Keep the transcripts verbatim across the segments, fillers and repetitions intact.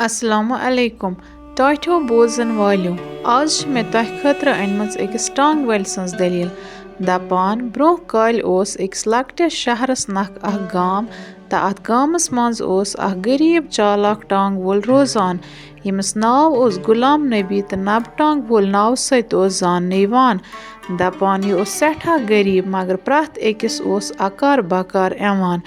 السلام علیکم ٹاٹھیو بوزن والیو۔ آز چھِ مےٚ تۄہہِ خٲطرٕ أنمٕژ أکِس ٹانٛگہٕ وٲلۍ سٕنٛز دٔلیٖل۔ دَپان، برٛونٛہہ کالہِ اوس أکِس لۄکٹِس شہرس نکھ اکھ گام، تہٕ اتھ گامس منٛز اوس اکھ غریٖب چالاک ٹانٛگہٕ وول روزان، ییٚمِس ناو اوس غلام نبی تہٕ نبہٕ ٹانٛگہٕ وول ناوٕ سۭتۍ اوس زاننہٕ یِوان۔ دَپان، یہِ اوس سٮ۪ٹھاہ غریٖب، مگر پرٛٮ۪تھ أکِس اوس اکار بکار یِوان۔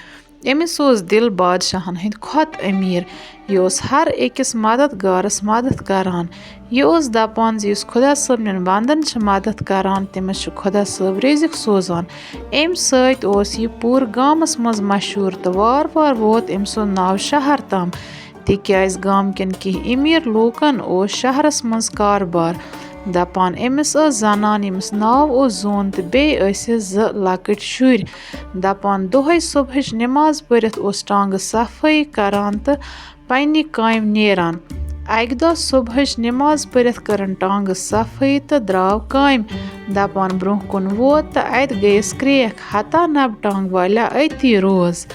أمِس اوس دِل بادشاہن ہٕنٛدۍ کھۄتہٕ أمیٖر۔ یہِ اوس ہر أکِس مددگارس مدد کران۔ یہِ اوس دَپان زِ یُس خۄدا صٲبنٮ۪ن بندن چھِ مدد کران، تٔمِس چھُ خۄدا صٲب رِزق سوزان۔ اَمہِ سۭتۍ اوس یہِ پوٗرٕ گامس منٛز مشہوٗر تہٕ وارٕ وارٕ ووت أمۍ سُنٛد ناو شہر تام، تِکیٛازِ گامکٮ۪ن کینٛہہ أمیٖر لوٗکن اوس شہرس منٛز کارٕبار۔ دَپان، أمِس ٲس زنان، ییٚمِس ناو اوس زوٗن، تہٕ بیٚیہِ ٲسِس زٕ لۄکٕٹۍ شُرۍ۔ دَپان، دۄہے صبحٕچ نٮ۪ماز پٔرِتھ اوس ٹانٛگہٕ صفٲیی کران تہٕ پننہِ کامہِ نیران۔ اکہِ دۄہ صبحٕچ نٮ۪ماز پٔرِتھ کٔرٕن ٹانٛگہٕ صفٲیی تہٕ درٛاو کامہِ۔ دَپان، برٛونٛہہ کُن ووت تہٕ اَتہِ گٔیَس کرٛیکھ، ہتا نبہٕ ٹانٛگہٕ والیا أتی روز۔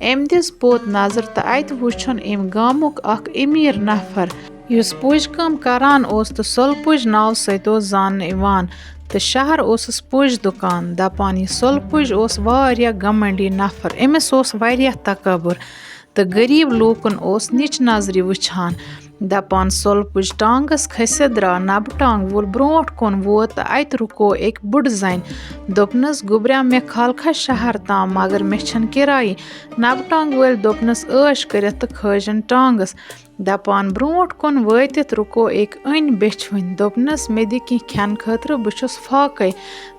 أمۍ دِژ پوٚت نظر تہٕ اَتہِ وُچھُن أمۍ گامُک اکھ أمیٖر نفر، یُس پُج کٲم کران اوس تہٕ سۄلہٕ پُج ناوٕ سۭتۍ اوس زاننہٕ یِوان، تہٕ شہر اوسُس پُج دُکان۔ دَپان، یہِ سۄلہٕ پُج اوس واریاہ گھمنڈی نفر، أمِس اوس واریاہ تکبر تہٕ غریٖب لوٗکن اوس نِچ نظرِ وٕچھان۔ دَپان، سۄلہٕ پُج ٹانٛگس کھٔسِتھ درٛاو نبہٕ ٹانٛگہٕ وول برٛونٛٹھ کُن ووت تہٕ اَتہِ رُکو أکۍ بُڈٕ زنہِ۔ دوٚپنَس، گوٚبریا، مےٚ کھالکھا شہر تام، مگر مےٚ چھَنہٕ کِرایی۔ نبہٕ ٹانٛگہٕ وٲلۍ دوٚپنَس، عٲش کٔرِتھ تہٕ کھٲجِن ٹانٛگس۔ دَپان، برٛونٛٹھ کُن وٲتِتھ رُکو أکۍ أنۍ بیٚچھوٕنۍ۔ دوٚپنَس، مےٚ دِ کینٛہہ کھٮ۪نہٕ خٲطرٕ، بہٕ چھُس فاقَے۔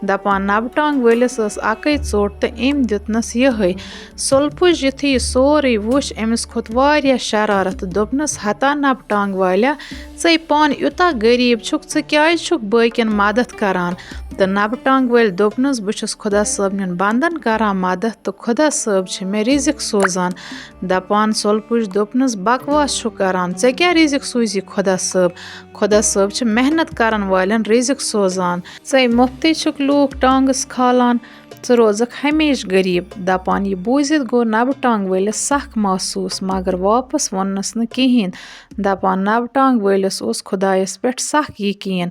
دَپان، نبہٕ ٹانٛگہٕ وٲلِس ٲس اَکٕے ژوٚٹ تہٕ أمۍ دیُتنَس یِہوٚے۔ سۄلہٕ پُج یُتھُے یہِ سورُے وُچھ، أمِس کھوٚت واریاہ شرارت تہٕ دوٚپنَس، ہتا نبہٕ ٹانٛگہٕ والیا، ژٕے پانہٕ یوٗتاہ غریٖب چھُکھ، ژٕ کیٛازِ چھُکھ بٲقین مدد کران؟ تہٕ نبہٕ ٹانٛگہٕ وٲلۍ دوٚپنَس، بہٕ چھُس خۄدا صٲبنٮ۪ن بندن کران مدد تہٕ خۄدا صٲب چھِ مےٚ رِزق سوزان۔ دَپان، سۄلہٕ پُج دوٚپنَس، بکواس چھُ کران، ژےٚ کیٛاہ رِزق سوٗزی خۄدا صٲب؟ خۄدا صٲب چھِ محنت کرن والٮ۪ن رِزق سوزان۔ ژَے مُفتٕے چھُکھ لوٗکھ ٹانٛگَس کھالان، ژٕ روزَکھ ہمیشہِ غریٖب۔ دَپان یہِ بوٗزِتھ گوٚو نَبہٕ ٹانٛگہٕ وٲلِس سَخ محسوٗس، مگر واپَس ووٚننَس نہٕ کِہیٖنۍ۔ دَپان نَبہٕ ٹانٛگہٕ وٲلِس اوس خۄدایَس پٮ۪ٹھ سَخ یقیٖن۔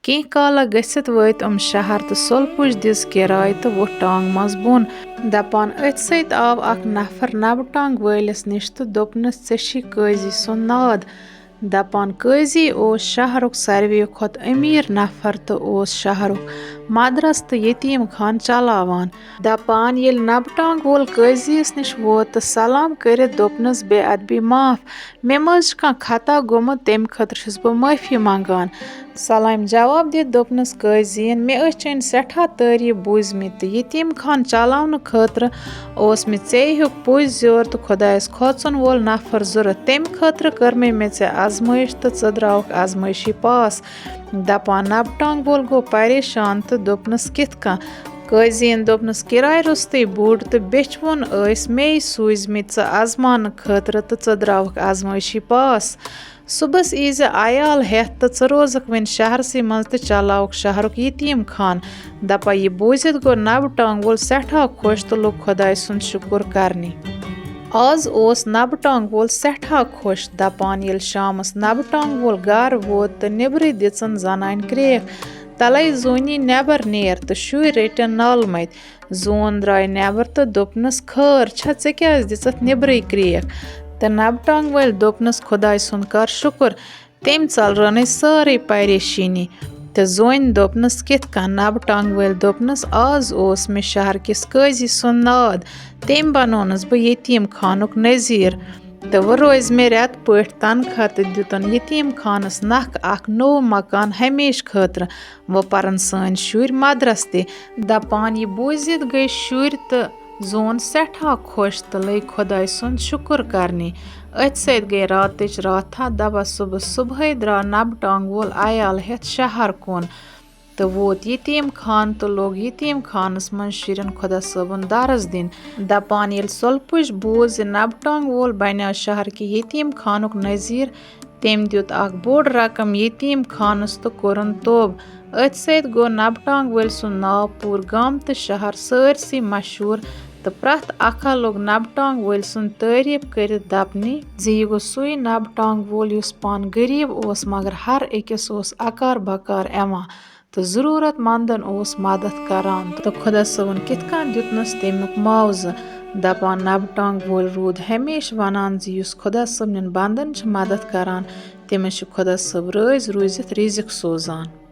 کینٛہہ کالا گٔژھِتھ وٲتۍ یِم شہر تہٕ سۄلہٕ پُج دِژ کِراے تہٕ ووٚتھ ٹانٛگہٕ منٛز بۄن۔ دَپان أتھۍ سۭتۍ آو اَکھ نفر نَبہٕ ٹانٛگہٕ وٲلِس نِش تہٕ دوٚپنَس، ژےٚ چھی قٲضی سُنٛد ناد۔ دَپان قٲضی اوس شہرُک ساروِیو کھۄتہٕ أمیٖر نفر تہٕ اوس شہرُک مدرسہٕ تہٕ یتیٖم خانہٕ چلاوان۔ دَپان ییٚلہِ نَبہٕ ٹانٛگہٕ وول قٲضیَس نِش ووت تہٕ سلام کٔرِتھ دوٚپنَس، بے ادبی معاف، مےٚ مہ حظ چھُ کانٛہہ خطا گوٚمُت، تَمہِ خٲطرٕ چھُس بہٕ معٲفی منٛگان۔ سلامہِ جواب دِتھ دوٚپنَس قٲضیَن، مےٚ ٲسۍ چٲنۍ سٮ۪ٹھاہ تعریٖف بوٗزمٕتۍ تہٕ یتیٖم خانہٕ چلاونہٕ خٲطرٕ اوس مےٚ ژےٚ ہیوٗ پُج زیور تہٕ خۄدایَس کھوژَن وول نفر ضوٚرَتھ۔ تَمہِ خٲطرٕ کٔر مےٚ مےٚ ژےٚ آزمٲیِش تہٕ ژٕ درٛاوُکھ آزمٲیشی پاس۔ دَپان نَبہٕ ٹانٛگہٕ وول گوٚو پریشان تہٕ دوٚپنَس، کِتھ کٔنۍ؟ قٲضیَن دوٚپنَس، کِراے روٚستُے بوٚڑ تہٕ بیٚچھوُن ٲسۍ مے سوٗزمٕتۍ ژٕ آزماونہٕ خٲطرٕ تہٕ ژٕ درٛاوُکھ آزمٲیشی پاس۔ صُبحَس ییٖزِ عیال ہٮ۪تھ تہٕ ژٕ روزَکھ وۄنۍ شہرسٕے منٛز تہٕ چلاوُکھ شہرُک یتیٖم خانہٕ۔ دَپان یہِ بوٗزِتھ گوٚو نَبہٕ ٹانٛگہٕ وول سٮ۪ٹھاہ خۄش تہٕ لوٚگ خۄداے سُنٛد شُکُر کرنہِ۔ آز اوس نَبہٕ ٹانٛگہٕ وول سٮ۪ٹھاہ خۄش، دَپان ییٚلہِ شامَس نَبہٕ ٹانٛگہٕ وول گَرٕ ووت تہٕ نیٚبرٕے دِژٕن زنانہِ کرٛیکھ، تَلَے زوٗنی نٮ۪بر نیر تہٕ شُرۍ رٔٹِن نالہٕ مَتہِ۔ زوٗن درٛاے نٮ۪بر تہٕ دوٚپنَس، خٲر چھا، ژےٚ کیٛازِ دِژَتھ نیٚبرٕے کرٛیکھ؟ تہٕ نَبہٕ ٹانٛگہٕ وٲلۍ دوٚپنَس، خۄداے سُنٛد کر شُکُر، تٔمۍ ژَلرٲونَے سٲرٕے پریشٲنی۔ تہٕ زوٗنہِ دوٚپنَس، کِتھ کٔنۍ؟ نَبہٕ ٹانٛگہٕ وٲلۍ دوٚپنَس، آز اوس مےٚ شہر کِس قٲضی سُنٛد ناد، تٔمۍ بنوونَس بہٕ یتیٖم خانُک نذیٖر۔ تہٕ وۄنۍ روزِ مےٚ رٮ۪تہٕ پٲٹھۍ تنخواہ تہٕ دِتُن یتیٖم خانَس نکھ اکھ نوٚو مکان ہمیشہٕ خٲطرٕ۔ وۄنۍ پرن سٲنۍ شُرۍ مدرس تہِ۔ دپان یہِ بوٗزِتھ گٔے شُرۍ تہٕ زوٗن سٮ۪ٹھاہ خۄش تہٕ لٔگۍ خۄداے سُنٛد شُکُر کرنہِ۔ أتھۍ سۭتۍ گٔے راتٕچ راتھا۔ دپان صُبحس صُبحٲے درٛاو نبہٕ ٹانٛگہٕ وول عیال ہٮ۪تھ شہر کُن تہٕ ووت یتیٖم خانہٕ تہٕ لوٚگ یتیٖم خانس منٛز شُرٮ۪ن خۄدا صٲبُن درس دِنۍ۔ دپان ییٚلہِ سۄلہٕ پُج بوٗز زِ نبہٕ ٹانٛگہٕ وول بنیو شہر کہِ یتیٖم خانُک نذیٖر، تٔمۍ دیُت اکھ بوٚڑ رقم یتیٖم خانس تہٕ کوٚرُن توبہٕ۔ أتھۍ سۭتۍ گوٚو نبہٕ ٹانٛگہٕ وٲلۍ سُنٛد ناو پوٗرٕ گام تہٕ شہر سٲرسٕے مشہوٗر تہٕ پرٛٮ۪تھ اکھا لوٚگ نبہٕ ٹانٛگ وٲلۍ سُنٛد تعریٖف کٔرِتھ دپنہِ زِ یہِ گوٚو سُے نبہٕ ٹانٛگ وول یُس پانہٕ غریٖب اوس، مگر ہر أکِس اوس اکار بکار یِوان تہٕ ضروٗرت مندن اوس مدد کران۔ تہٕ خۄدا صٲبن کِتھ کٔنۍ دیُتنس تمیُک معاوضہٕ؟ دپان، نبہٕ ٹانٛگ وول روٗد ہمیشہٕ ونان زِ یُس خۄدا صٲبنٮ۪ن بندن چھِ مدد کران، تٔمِس چھُ خۄدا صٲب رٲضۍ روٗزِتھ رِزق سوزان۔